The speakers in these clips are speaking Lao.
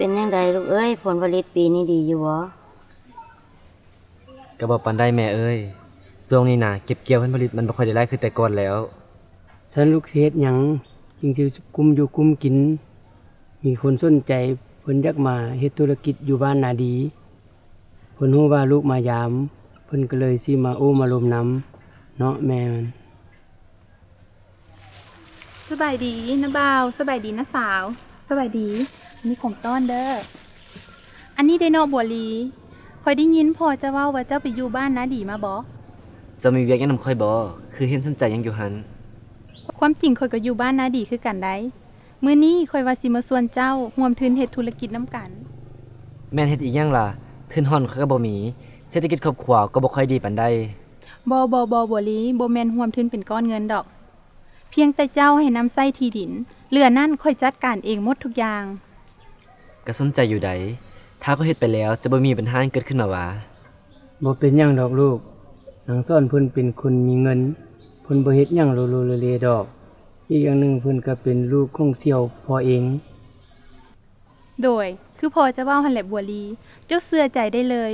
ປັນຈັ່ງໃດລູກເອີຍ? ຜົນຜະລິດປີນີ້ດີຢູ່ບໍ່? ກໍບໍ່ປານໃດແມ່ເອີຍ. ຊ່ວງນີ້ນະ ເກັບກ່ຽວຜົນຜະລິດມັນບໍ່ຄ່ອຍໄດ້ຫຼາຍຄືແຕ່ກ່ອນແລ້ວ. ຊັ້ນລູກຊິເຮັດຫຍັງຈຶ່ງຊິກຸ້ມຢູ່ກຸ້ມກິນ? ມີຄົນສົນໃຈ ເພິ່ນຢາກມາເຮັດທຸລະກິດຢູ່ບ້ານນາດີ. ເພິ່ນຮູ້ວ່າລູກມາຢາມ ເພິ່ນກໍເລີຍຊິມາໂອ້ມາລົມນຳເນາະແມ່. ສະບາຍດີນ້າບ່າວ. ສະບາຍດີນ້າສາວ. ສະບາຍດີ. ມີຂອງຕ້ອນເດີ້. ອັນນີ້ເດ້ເນາະບົວລີ. ຂ້ອຍໄດ້ຍິນພໍ່ເຈົ້າເວົ້າວ່າເຈົ້າໄປຢູ່ບ້ານນາດີມາບໍ? ເຈົ້າມີວຽກຫຍັງນຳຂ້ອຍບໍ? ຄືເຫັນສົນໃຈຫຍັງຢູ່ຫັ້ນ? ຄວາມຈິງຂ້ອຍກໍຢູ່ບ້ານນາດີຄືກັນໃດ໋. ມື້ນີ້ຂ້ອຍວ່າຊິມາຊວນເຈົ້າຮ່ວມທຶນເຮັດທຸລະກິດນຳກັນ. ແມ່ນເຮັດອີ່ຫຍັງລະ? ທຶນຮອນຂ້ອຍກໍບໍ່ມີ, ເສດຖະກິດຄອບຄົວກໍບໍ່ຄ່ອຍດີປານໃດ. ບໍ່ ບໍ່ ບໍ່ ບົວລີ, ບໍ່ແມ່ນຮ່ວມທຶນເປັນກ້ອນເງິນດອກ. ພຽງແຕ່ເຈົ້າໃຫ້ນຳໃຊ້ທີ່ດິນ, ເຫຼືອນັ້ນຂ້ອຍຈັດການເອງໝົດທຸກຢ່າງ. ກໍສົນໃຈຢູ່ໃດ໋. ຖ້າຂ້ອຍເຮັດໄປແລ້ວ ຈະບໍ່ມີບັນຫາຫຍັງເກີດຂຶ້ນມາຫວາ? ບໍ່ເປັນຫຍັງດອກລູກ. ນາງສອນເພິ່ນເປັນຄົນມີເງິນ, ເພິ່ນບໍ່ເຮັດຫຍັງໂລໂລເລເລດອກ. ອີກຢ່າງໜຶ່ງເພິ່ນກໍເປັນລູກຂອງສ່ຽວພໍ່ເອງ. ໂດຍ ຄືພໍ່ເຈົ້າເວົ້າຫັ້ນແຫຼະບົວລີ. ເຈົ້າເຊື່ອໃຈໄດ້ເລີຍ.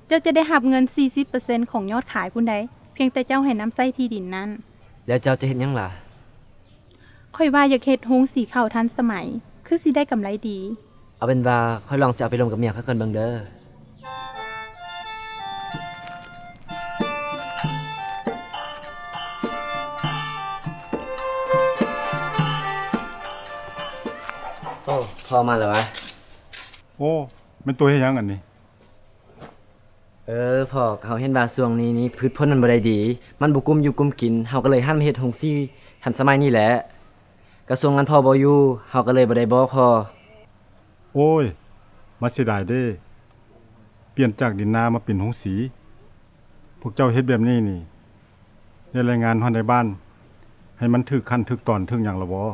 ເຈົ້າຈະໄດ້ຮັບເງິນສີ່ສິບເປີເຊັນຂອງຍອດຂາຍພຸ້ນໃດ໋, ພຽງແຕ່ເຈົ້າໃຫ້ນຳໃຊ້ທີ່ດິນນັ້ນ. ແລ້ວເຈົ້າຈະເຮັດຫຍັງລະ? ຂ້ອຍວ່າຢາກເຮັດໂຮງສີເຂົ້າທັນສະໄໝ, ຄືຊິໄດ້ກຳໄລດີ. ເອົາເປັນວ່າຂ້ອຍລອງຊິເອົາໄປລົມກັບເມຍຂ້ອຍກ່ອນເບິ່ງເດີ້. ໂອ້ ພໍ່ມາແລ້ວຫວາ? ໂອ້ ແມ່ນໂຕເຮັດຫຍັງອັນນີ້? ເອີ ພໍ່, ເຮົາເຫັນວ່າຊ່ວງນີ້ນີ້ພືດຜົນມັນບໍ່ໄດ້ດີ, ມັນບໍ່ກຸ້ມຢູ່ກຸ້ມກິນ, ເຮົາກໍເລີຍຫັນມາເຮັດໂຮງສີທັນສະໄໝນີ້ແຫຼະ. ກະຊ່ວງນັ້ນພໍ່ບໍ່ຢູ່, ເຮົາກໍເລີຍບໍ່ໄດ້ບອກພໍ່. ໂອ້ຍ ມາເສຍດາຍເດ້, ປ່ຽນຈາກດິນນາມາເປັນໂຮງສີ. ພວກເຈົ້າເຮັດແບບນີ້ນີ້ ໄດ້ລາຍງານຮອດນາຍບ້ານ ໃຫ້ມັນຖືກຂັ້ນຖືກຕອນຖືກຫຍັງລະບໍ່?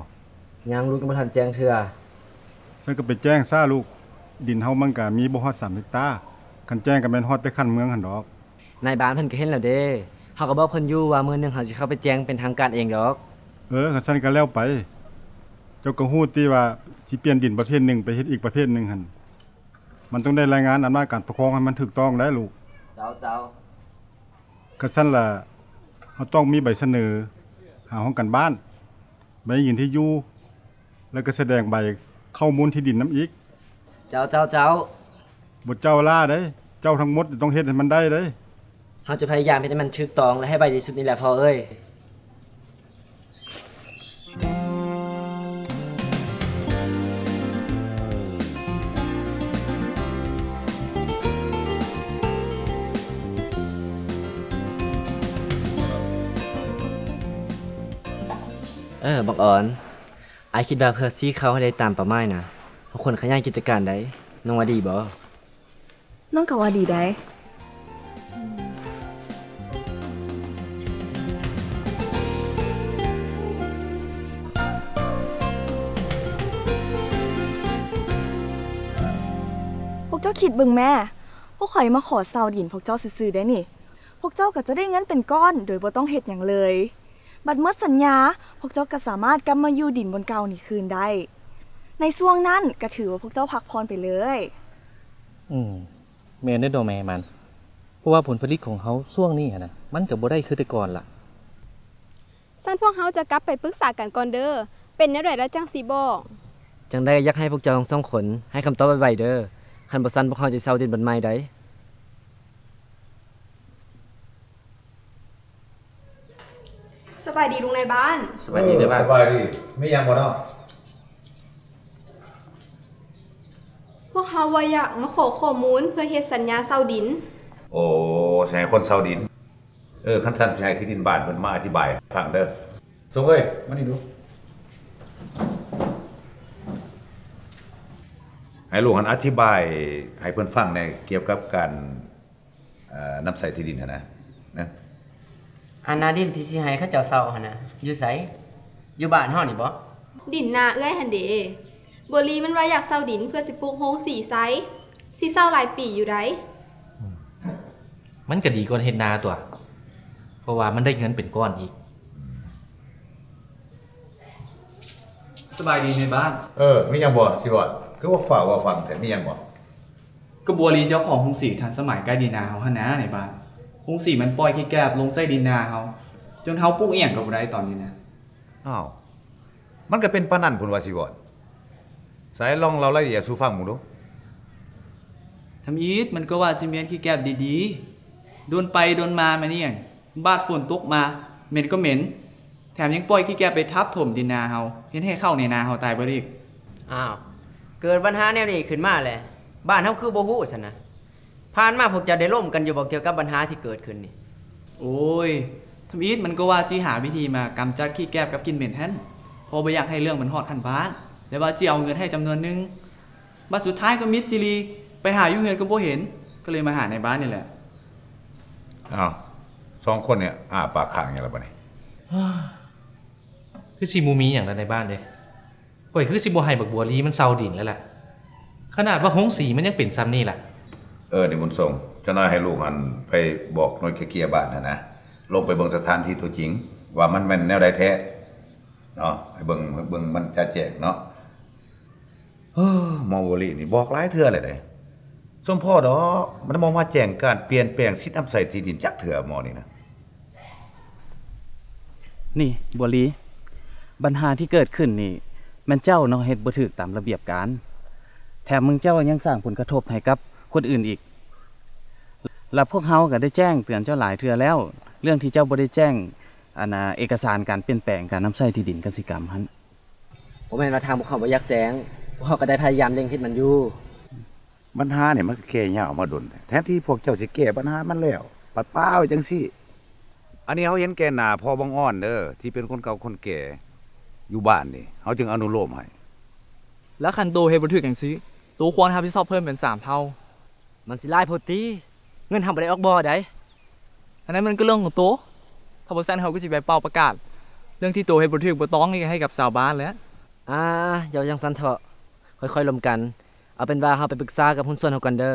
ຍັງ, ລູກຍັງບໍ່ທັນແຈ້ງເທື່ອ. ຊັ້ນກໍໄປແຈ້ງຊະລູກ, ດິນເຮົາມັນກະມີບໍ່ຮອດສາມເຮັກຕາ, ຄັນແຈ້ງກໍແມ່ນຮອດໄປຂັ້ນເມືອງຫັ້ນດອກ. ນາຍບ້ານເພິ່ນກໍເຫັນແລ້ວເດ້, ເຮົາກໍບອກເພິ່ນຢູ່ວ່າມື້ໜຶ່ງເຮົາຊິເຂົ້າໄປແຈ້ງເປັນທາງການເອງດອກ. ເອີ ຄັນຊັ້ນກໍແລ້ວໄປ. ເຈົ້າກໍຮູ້ຕິວ່າຊິປ່ຽນດິນປະເພດໜຶ່ງໄປເຮັດອີກປະເພດໜຶ່ງຫັ້ນ, ມັນຕ້ອງໄດ້ລາຍງານອຳນາດການປົກຄອງໃຫ້ມັນຖືກຕ້ອງໄດ໋ລູກ. ເຈົ້າ, ເຈົ້າ. ຄັນຊັ້ນລະ ເຮົາຕ້ອງມີໃບສະເໜີຫາຫ້ອງການບ້ານ, ໃບຢືນທີ່ຢູ່ ແລ້ວກໍສະແດງໃບເຂົ້າມູນທີ່ດິນນຳອີກ. ເຈົ້າ, ເຈົ້າ, ເຈົ້າ. ບໍ່ເຈົ້າລ້າເດ້, ເຈົ້າທັງໝົດຕ້ອງເຮັດໃຫ້ມັນໄດ້ເດ້. ເຮົາຈະພະຍາຍາມເຮັດໃຫ້ມັນຖືກຕ້ອງ ແລະ ໃຫ້ໄວທີ່ສຸດນີ້ແຫຼະພໍ່ເອີຍ. ເອີ ບັກອອນ, ອ້າຍຄິດວ່າເພື່ອສີເຂົ້າໃຫ້ໄດ້ຕາມເປົ້າໝາຍນະ, ເຮົາຄວນຂະຫຍາຍກິດຈະການໄດ໋. ນ້ອງວ່າດີບໍ່? ນ້ອງກໍວ່າດີໄດ໋. ພວກເຈົ້າຄິດເບິ່ງແມ້, ພວກຂ້ອຍມາຂໍເຊົ່າດິນພວກເຈົ້າຊື່ໆເດ້ນີ້. ພວກເຈົ້າກໍຈະໄດ້ເງິນເປັນກ້ອນໂດຍບໍ່ຕ້ອງເຮັດຫຍັງເລີຍ. ບັດໝົດສັນຍາ, ພວກເຈົ້າກໍສາມາດກັບມາຢູ່ດິນບ່ອນເກົ່ານີ້ຄືນໄດ້. ໃນຊ່ວງນັ້ນກໍຖືວ່າພວກເຈົ້າພັກຜ່ອນໄປເລີຍ. ອືມ, ແມ່ນເດີແມ່ມັນ, ເພາະວ່າຜົນຜະລິດຂອງເຮົາຊ່ວງນີ້ຫັ້ນນະ ມັນກໍບໍ່ໄດ້ຄືແຕ່ກ່ອນລະ. ຊັ້ນພວກເຮົາຈະກັບໄປປຶກສາກັນກ່ອນເດີ, ເປັນແນວໃດລະຈັ່ງຊິບອກ. ຈັ່ງໃດກໍຢາກໃຫ້ພວກເຈົ້າທັງສອງຄົນໃຫ້ຄຳຕອບໄວໆເດີ, ຄັນບໍ່ຊັ້ນພວກເຮົາຈະເຊົ່າດິນບ່ອນໃໝ່ໄດ໋. ສະບາຍດີລຸງນາຍບ້ານ. ສະບາຍດີນາຍບ້ານ. ເອີ ສະບາຍດີ. ມີຫຍັງບໍ່ເນາະ? ພວກເຮົາວ່າຢາກມາຂໍຂໍ້ມູນເພື່ອເຮັດສັນຍາເຊົ່າດິນ. ໂອ້ ຊິໃຫ້ຄົນເຊົ່າດິນ? ເອີ ຄັນຊັ້ນຊິໃຫ້ທີ່ດິນບ້ານເພິ່ນມາອະທິບາຍໃຫ້ຟັງເດີ. ສົງເອີຍ ມານີ້ດູ. ໃຫ້ລູກຫັ້ນອະທິບາຍໃຫ້ເພິ່ນຟັງແດ່ ກ່ຽວກັບການ ເອີ ນຳໃຊ້ທີ່ດິນຫັ້ນນະ ນະ. ອັນນາດິນທີ່ຊິໃຫ້ເຂົາເຈົ້າເຊົ່າຫັ້ນນະ ຢູ່ໃສ? ຢູ່ບ້ານເຮົານີ້ບໍ? ດິນນາເອື້ອຍຫັ້ນເດ. ບົວລີມັນວ່າຢາກເຊົ່າດິນເພື່ອຊິປຸກໂຮງສີໃສ່. ຊິເຊົ່າຫຼາຍປີຢູ່ໃດ໋. ອືມ ມັນກໍດີກວ່າເຮັດນາຕົວະ, ເພາະວ່າມັນໄດ້ເງິນເປັນກ້ອນອີກ. ສະບາຍດີນາຍບ້ານ. ເອີ ມີຫຍັງບໍ່ ຊິວອດ? ຄືວ່າຟ້າວວ່າຟັ່ງແທ້ ມີຫຍັງບໍ່? ກໍບົວລີເຈົ້າຂອງໂຮງສີທັນສະໄໝໃກ້ດິນນາເຮົາຫັ້ນນາ ນາຍບ້ານ. ໂຮງສີມັນປ່ອຍຂີ້ແກບລົງໃສ່ດິນນາເຮົາ ຈົນເຮົາປູກອີ່ຫຍັງກໍບໍ່ໄດ້ຕອນນີ້ນະ. ອ້າວ ມັນກໍເປັນປານນັ້ນພຸ້ນວ່າ ສີວອນ. ໃສ ລອງເລົ່າລາຍລະອຽດສູ່ຟັງເບິ່ງດູ. ທຳອິດມັນກໍວ່າຊິມ້ຽນຂີ້ແກບດີໆ ດົນໄປດົນມາແມ່ນອີ່ຫຍັງ ບາດຝົນຕົກມາ ເໝັນກໍເໝັນ ແຖມຍັງປ່ອຍຂີ້ແກບໄປທັບຖົມດິນນາເຮົາ ເຮັດໃຫ້ເຂົ້າໃນນາເຮົາຕາຍເບິດອີກ. ອ້າວ ເກີດບັນຫາແນວນີ້ຂຶ້ນມາແລ້ວ ບ້ານເຮົາຄືບໍ່ຮູ້ຊັ້ນນະ? ຜ່ານມາພວກເຈົ້າໄດ້ລົມກັນຢູ່ບໍ່ ກ່ຽວກັບບັນຫາທີ່ເກີດຂຶ້ນນີ້? ໂອ້ຍ ທຳອິດມັນກໍວ່າຊິຫາວິທີມາກຳຈັດຂີ້ແກບກັບກິ່ນເໝັນຫັ້ນ ເພາະບໍ່ຢາກໃຫ້ເລື່ອງມັນຮອດຂັ້ນບ້ານ ແລະວ່າຊິເອົາເງິນໃຫ້ຈຳນວນໜຶ່ງ. ບັດສຸດທ້າຍກໍມິດຈີ່ຫຼີ່ ໄປຫາຢູ່ເຮືອນກໍບໍ່ເຫັນ ກໍເລີຍມາຫານາຍບ້ານນີ້ແຫຼະ. ອ້າວ ສອງຄົນນີ້ອ້າປາກຄ້າງຫຍັງລະບາດນີ້? ຄືຊິບໍ່ມີຫຍັງລະນາຍບ້ານເດ້. ຂ້ອຍຄືຊິບໍ່ໃຫ້ບັກບົວລີມັນເຊົ່າດິນແລ້ວລະ ຂະໜາດວ່າໂຮງສີມັນຍັງເປັນຊ່ຳນີ້ລະ. ເອີ ນິມົນສົງ ຈັກໜ້ອຍໃຫ້ລູກຫັ້ນໄປບອກໜ່ວຍໄກ່ເກ່ຍບ້ານຫັ້ນນະ ລົງໄປເບິ່ງສະຖານທີ່ຕົວຈິງ ວ່າມັນແມ່ນແນວໃດແທ້ເນາະ ໃຫ້ເບິ່ງ ເບິ່ງມັນຈະແຈ້ງເນາະ. ເອີ ໝໍບົວລີນີ້ບອກຫຼາຍເທື່ອແລ້ວເດ້ ສົມພໍດອກ ມັນບໍ່ມາແຈ້ງການປ່ຽນແປງສິດອຳໄສທີ່ດິນຈັກເທື່ອ ໝໍນີ້ນະ. ນີ້ບົວລີ ບັນຫາທີ່ເກີດຂຶ້ນນີ້ ແມ່ນເຈົ້າເນາະເຮັດບໍ່ຖືກຕາມລະບຽບການ ແຖມມຶງເຈົ້າຍັງສ້າງຜົນກະທົບໃຫ້ກັບຄົນອື່ນອີກ ລະພວກເຮົາກໍໄດ້ແຈ້ງເຕືອນເຈົ້າຫຼາຍເທື່ອແລ້ວ ເລື່ອງທີ່ເຈົ້າບໍ່ໄດ້ແຈ້ງ ອັນນ່າ ເອກະສານການປ່ຽນແປງການນຳໃຊ້ທີ່ດິນກະສິກຳຫັ້ນ. ບໍ່ແມ່ນວ່າທາງພວກເຮົາບໍ່ຢາກແຈ້ງ ພວກເຮົາກໍໄດ້ພະຍາຍາມເລັ່ງເຮັດມັນຢູ່. ບັນຫານີ້ມັນກໍແກ່ຍາວມາດົນແທ້ ແທນທີ່ພວກເຈົ້າຊິແກ້ບັນຫາມັນແລ້ວ ພັດປະໄວ້ຈັ່ງຊີ້. ອັນນີ້ເຮົາເຫັນແກ່ໜ້າພໍ່ບັງອອນເດີ ທີ່ເປັນຄົນເກົ່າຄົນແກ່ຢູ່ບ້ານນີ້ ເຮົາຈຶ່ງອະນຸໂລມໃຫ້. ແລ້ວຄັນໂຕເຮັດບໍ່ຖືກຈັ່ງຊີ້ ໂຕຄວນຮັບຜິດຊອບເພີ່ມເປັນສາມເທົ່າ. ມັນຊິຫຼາຍໂພດຕິ ເງິນເຮົາບໍ່ໄດ້ອອກບໍ່ໃດ. ອັນນັ້ນມັນກໍເລື່ອງຂອງໂຕ ຖ້າບໍ່ຊັ້ນເຮົາກໍຊິໄປເປົ່າປະກາດ ເລື່ອງທີ່ໂຕເຮັດບໍ່ຖືກບໍ່ຕ້ອງນີ້ໃຫ້ກັບຊາວບ້ານແຫຼະ. ອາ ຢ່າວ່າຈັ່ງຊັ້ນເຖາະ ຄ່ອຍໆລົມກັນ. ເອົາເປັນວ່າເຮົາໄປປຶກສາກັບຫຸ້ນສ່ວນເຮົາກ່ອນເດີ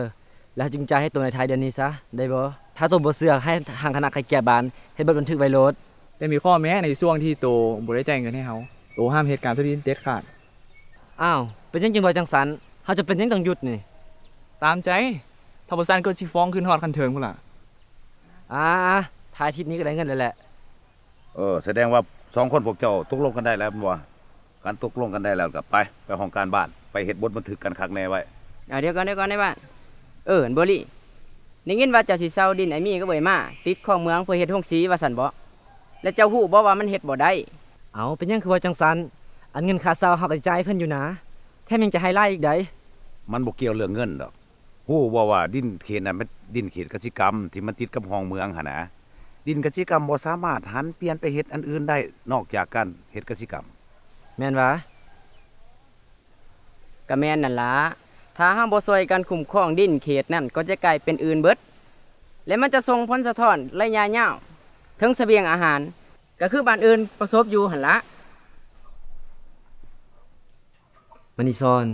ແລ້ວເຮົາຈຶ່ງຈ່າຍໃຫ້ໂຕໃນທ້າຍເດືອນນີ້ຊະ ໄດ້ບໍ່? ຖ້າໂຕບໍ່ເຊື່ອ ໃຫ້ທາງຄະນະໄກ່ເກ່ຍບ້ານເຮັດບົດບັນທຶກໄວ້ໂລດ. ແຕ່ມີຂໍ້ແມ້ ໃນຊ່ວງທີ່ໂຕບໍ່ໄດ້ຈ່າຍເງິນໃຫ້ເຮົາ ໂຕຫ້າມເຮັດການທຸລະນິດເດັດຂາດ. ອ້າວ ເປັນຫຍັງຈຶ່ງເວົ້າຈັ່ງຊັ້ນ? ເຮົາຈຳເປັນຫຍັງຕ້ອງຢຸດນີ້? ຕາມໃຈ ຖ້າບໍ່ຊັ້ນກໍຊິຟ້ອງຂຶ້ນຮອດຂັ້ນເທິງພຸ້ນລະ. ອາ ທ້າຍທິດນີ້ກໍໄດ້ເງິນແລ້ວແຫຼະ. ເອີ ສະແດງວ່າສອງຄົນພວກເຈົ້າຕົກລົງກັນໄດ້ແລ້ວແມ່ນບໍ່? ຄັນຕົກລົງກັນໄດ້ແລ້ວກໍໄປ ໄປຫ້ອງການບ້ານ ໄປເຮັດບົດບັນທຶກກັນຄັກແນ່ໄວ້. ດຽວກ່ອນ ດຽວກ່ອນນາຍບ້ານ. ເອີ ບົວລີ ໄດ້ຍິນວ່າເຈົ້າຊິເຊົ່າດິນອ້າຍມີກັບເອື້ອຍມາ ຕິດຄອງເມືອງເພື່ອເຮັດໂຮງສີວ່າຊັ້ນເບາະ? ແລະເຈົ້າຮູ້ບໍ່ວ່າມັນເຮັດບໍ່ໄດ້? ເອົ້າ ເປັນຫຍັງຄືເວົ້າຈັ່ງຊັ້ນ? ອັນເງິນຄ່າເຊົ່າເຮົາກໍໄດ້ຈ່າຍເພິ່ນຢູ່ນາ ແຖມຍັງຈະໃຫ້ຫຼາຍອີກໃດ໋. ມັນບໍ່ກ່ຽວເລື່ອງເງິນດອກ. ຮູ້ບໍ່ວ່າດິນເຂດນັ້ນແມ່ນດິນເຂດກະສິກຳທີ່ມັນຕິດກັບຮ່ອງເມືອງຫັ້ນນະ? ດິນກະສິກຳບໍ່ສາມາດຫັນປ່ຽນໄປເຮັດອັນອື່ນໄດ້ ນອກຈາກການເຮັດກະສິກຳ. ແມ່ນຫວາ? ກະແມ່ນນັ້ນລະ ຖ້າເຮົາບໍ່ຊ່ວຍກັນຄຸ້ມຄອງດິນເຂດນັ້ນກໍຈະກາຍເປັນອື່ນເບິດ ແລະມັນຈະສົ່ງຜົນສະທ້ອນໄລຍະຍາວເຖິງສະບຽງອາຫານ ກະຄືບ້ານອື່ນປະສົບຢູ່ຫັ້ນລະ. ມະນີສອນ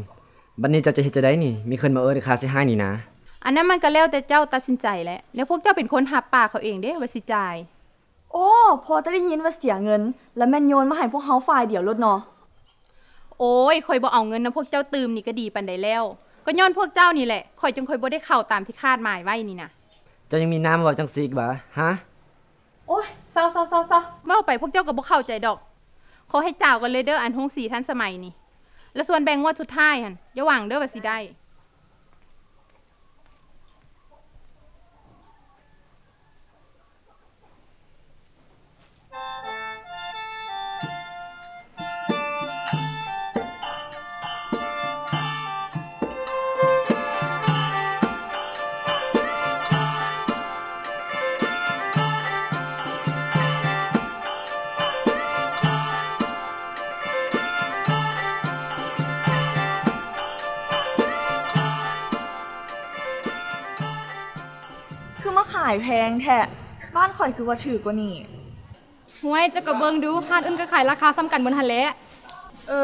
ບັດນີ້ເຈົ້າຈະເຮັດຈັ່ງໃດນີ້? ມີຄົນມາເອີ້ນຄ່າເສຍຫາຍນີ້ນາ. ອັນນັ້ນມັນກະແລ້ວແຕ່ເຈົ້າຕັດສິນໃຈແຫຼະ ແນວພວກເຈົ້າເປັນຄົນຮັບປາກເຂົາເອງເດ້ວ່າຊິຈ່າຍ. ໂອ້ ພໍແຕ່ໄດ້ຍິນວ່າເສຍເງິນ ລະແມ່ນໂຍນມາໃຫ້ພວກເຮົາຝ່າຍດຽວໂລດເນາະ. ໂອ້ຍ ຂ້ອຍບໍ່ເອົາເງິນນຳພວກເຈົ້າຕື່ມນີ້ກະດີປານໃດແລ້ວ. ກໍຍ້ອນພວກເຈົ້ານີ້ແຫຼະ ຂ້ອຍຈຶ່ງຄ່ອຍບໍ່ໄດ້ເຂົ້າຕາມທີ່ຄາດໝາຍໄວ້ນີ້ນະ. ເຈົ້າຍັງມີໜ້າມາເວົ້າຈັ່ງຊີ້ອີກຫວາ? ຮະ? ໂອ້ຍ ເຊົາໆໆໆ ເວົ້າໄປພວກເຈົ້າກໍບໍ່ເຂົ້າໃຈດອກ. ຂໍໃຫ້ຈາວກັນເລີຍເດີ ອັນໂຮງສີທັນສະໄໝນີ້. ລະສ່ວນແບ່ງງວດສຸດທ້າຍຫັ້ນ ຢ່າຫວັງເດີວ່າຊິໄດ້. ຄືມາຂາຍແພງແທ້? ບ້ານຂ້ອຍຄືວ່າຖືກກວ່ານີ້. ຫ້ວຍ ເຈົ້າກໍເບິ່ງດູ ຮ້ານອື່ນກໍຂາຍລາຄາສ່ຳກັນໝົດຫັ້ນແຫຼະ. ເອີ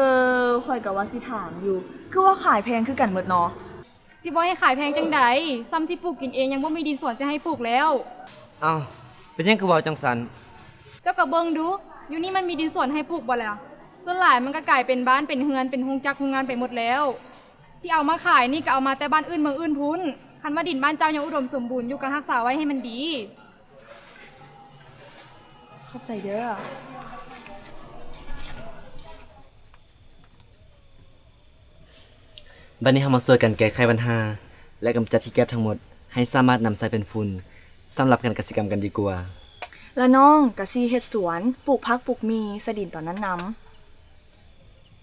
ຂ້ອຍກໍວ່າຊິຖາມຢູ່ ຄືວ່າຂາຍແພງຄືກັນໝົດເນາະ? ຊິບໍ່ໃຫ້ຂາຍແພງຈັ່ງໃດ ສ່ຳຊິປູກກິນເອງຍັງບໍ່ມີດິນສວນຊິໃຫ້ປູກແລ້ວ. ອ້າວ ເປັນຫຍັງຄືເວົ້າຈັ່ງຊັ້ນ? ເຈົ້າກໍເບິ່ງດູ ຢູ່ນີ້ມັນມີດິນສວນໃຫ້ປູກບໍ່ລະ? ສ່ວນຫຼາຍມັນກໍກາຍເປັນບ້ານເປັນເຮືອນ ເປັນໂຮງຈັກໂຮງງານໄປໝົດແລ້ວ. ທີ່ເອົາມາຂາຍນີ້ກໍເອົາມາແຕ່ບ້ານອື່ນເມືອງອື່ນພຸ້ນ. ຄັນວ່າດິນບ້ານເຈົ້າຍັງອຸດົມສົມບູນຢູ່ ກໍຮັກສາໄວ້ໃຫ້ມັນດີ. ຂອບໃຈເດີ້. ບັດນີ້ເຮົາມາຊ່ວຍກັນແກ້ໄຂບັນຫາ ແລະ ກຳຈັດຂີ້ແກບທັງໝົດ ໃຫ້ສາມາດນຳໃຊ້ເປັນຝຸ່ນ ສຳລັບການກະສິກຳກັນດີກວ່າ. ແລະ ນ້ອງກະຊິເຮັດສວນ ປູກຜັກປູກໝີ່ໃສ່ດິນຕອນນັ້ນນຳ.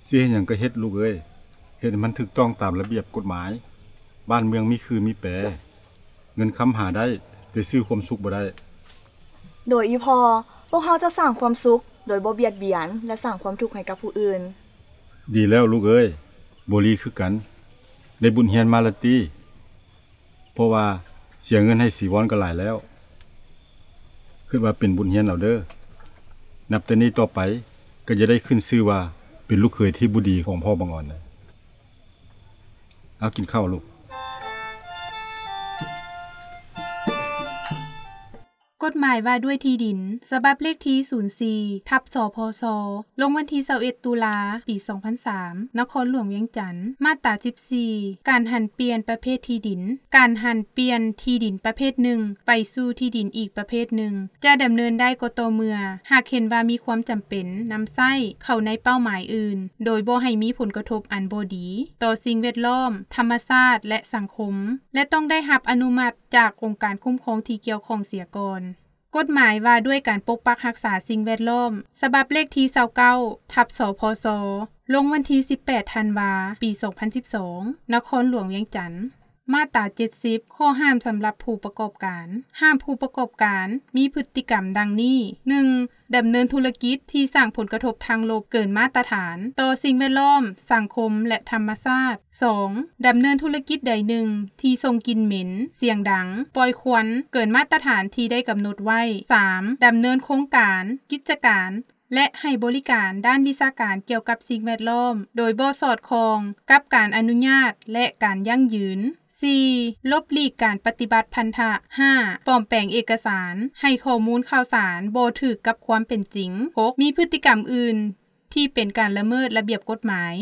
ຊິເຮັດຫຍັງກໍເຮັດລູກເອີຍ, ເຮັດໃຫ້ມັນຖືກຕ້ອງຕາມລະບຽບກົດໝາຍ. ບ້ານເມືອງມີຄືມີແປ, ເງິນຄຳຫາໄດ້ ແຕ່ຊື້ຄວາມສຸກບໍ່ໄດ້. ໂດຍອີ່ພໍ່, ພວກເຮົາຈະສ້າງຄວາມສຸກໂດຍບໍ່ບຽດບຽນ ແລະ ສ້າງຄວາມທຸກໃຫ້ກັບຜູ້ອື່ນ. ດີແລ້ວລູກເອີຍ, ໂບລີຄືກັນ ໄດ້ບົດຮຽນມາລະຕິ. ເພາະວ່າເສຍເງິນໃຫ້ສີວອນກໍຫຼາຍແລ້ວ, ຄິດວ່າເປັນບົດຮຽນເອົາເດີ້. ນັບແຕ່ນີ້ຕໍ່ໄປກໍຈະໄດ້ຂຶ້ນຊື່ວ່າເປັນລູກເຂີຍທີ່ບໍ່ດີຂອງພໍ່ບັງອອນ. ເອົາ ກິນເຂົ້າລູກ. ກົດໝາຍວ່າດ້ວຍທີ່ດິນ ສະບັບເລກທີສູນສີ່ ທັບ ສພສ ລົງວັນທີຊາວເອັດ ຕຸລາ ປີສອງພັນສາມ ນະຄອນຫຼວງວຽງຈັນ. ມາດຕາສິບສີ່ ການຫັນປ່ຽນປະເພດທີ່ດິນ. ການຫັນປ່ຽນທີ່ດິນປະເພດໜຶ່ງໄປສູ່ທີ່ດິນອີກປະເພດໜຶ່ງ ຈະດຳເນີນໄດ້ກໍຕໍ່ເມື່ອ ຫາກເຫັນວ່າມີຄວາມຈຳເປັນນຳໃຊ້ເຂົ້າໃນເປົ້າໝາຍອື່ນ ໂດຍບໍ່ໃຫ້ມີຜົນກະທົບອັນບໍ່ດີຕໍ່ສິ່ງແວດລ້ອມ, ທຳມະຊາດ ແລະ ສັງຄົມ ແລະ ຕ້ອງໄດ້ຮັບອະນຸມັດ ຈາກອົງການຄຸ້ມຄອງທີ່ກ່ຽວຂ້ອງເສຍກ່ອນ. ກົດໝາຍວ່າດ້ວຍການປົກປັກຮັກສາສິ່ງແວດລ້ອມ ສະບັບເລກທີຊາວເກົ້າ ທັບ ສພສ ລົງວັນທີສິບແປດ ທັນວາ ປີສອງພັນສິບສອງ ນະຄອນຫຼວງວຽງຈັນ. ມາດຕາເຈັດສິບ ຂໍ້ຫ້າມສຳລັບຜູ້ປະກອບການ. ຫ້າມຜູ້ປະກອບການມີພຶດຕິກຳດັ່ງນີ້: ໜຶ່ງ ດຳເນີນທຸລະກິດທີ່ສ້າງຜົນກະທົບທາງລົບເກີນມາດຕະຖານຕໍ່ສິ່ງແວດລ້ອມ, ສັງຄົມ ແລະ ທຳມະຊາດ. ສອງ ດຳເນີນທຸລະກິດໃດໜຶ່ງທີ່ສົ່ງກິ່ນເໝັນ, ສຽງດັງ, ປ່ອຍຄວັນເກີນມາດຕະຖານທີ່ໄດ້ກຳນົດໄວ້. ສາມ ດຳເນີນໂຄງການ, ກິດຈະການ ແລະ ໃຫ້ບໍລິການດ້ານວິຊາການກ່ຽວກັບສິ່ງແວດລ້ອມ ໂດຍບໍ່ສອດຄ່ອງກັບການອະນຸຍາດ ແລະ ການຢັ້ງຢືນ. ສີ່ ຫຼົບຫຼີກການປະຕິບັດພັນທະ. ຫ້າ ປອມແປງເອກະສານ, ໃຫ້ຂໍ້ມູນຂ່າວສານບໍ່ຖືກກັບຄວາມເປັນຈິງ. ຫົກ ມີພຶດຕິກຳອື່ນທີ່ເປັນການລະເມີດລະບຽບກົດໝາຍ.